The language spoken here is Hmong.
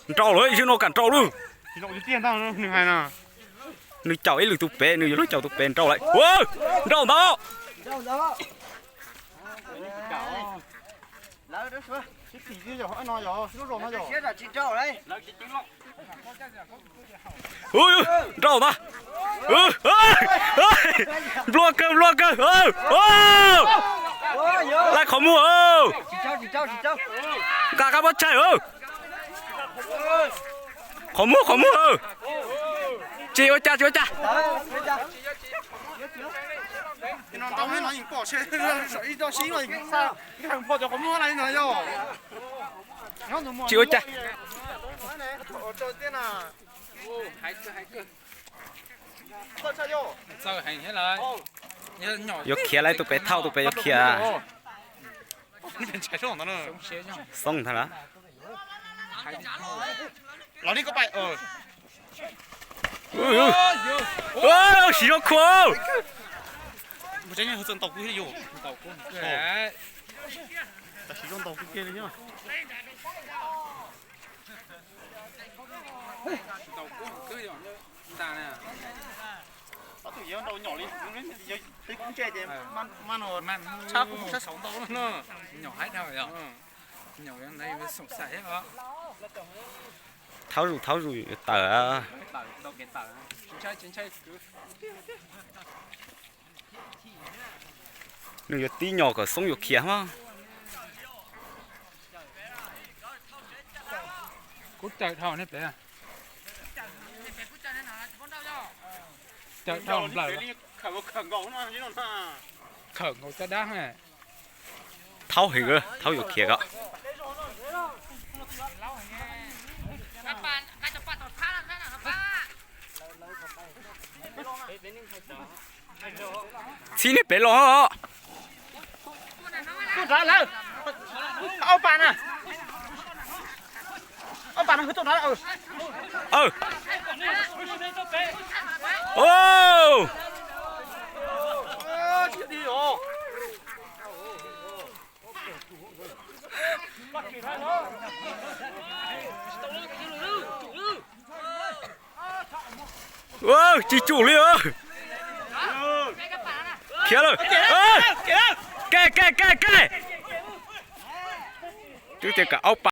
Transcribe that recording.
Nrau lawm, ib zaug no kam nrau lawm. Nws caum ib lwm tus pem, nws yuav luag caum tus pem nrau lawm. Ua, nrau ntawd. Nrau ntawd. Nplua kawg, nplua kawg. Laij qhov muag. Nqa qab pob tsaig. Qhov muag, qhov muag. Tsis ua cas, tsis ua cas. Tsis ua cas. Yuav khiav lawm, tus pem thauj, tus pem yuav khiav. Xoob ntag lawm. Siv zog khuam. Thaub zus, thaub zus tawm. Nws yuav tib nyom kom Xoob yuav khiav mas. Kuv cawm dhau nej pem. Cawm dhau nplawm. Khawm nkaus caj dab. Thaub heev, thaub yuav khiav ko. Txhib nej pem los. Tsis tsum li. Khiav lawm. Ke, ke, ke, ke. Twb tias kom aub pa.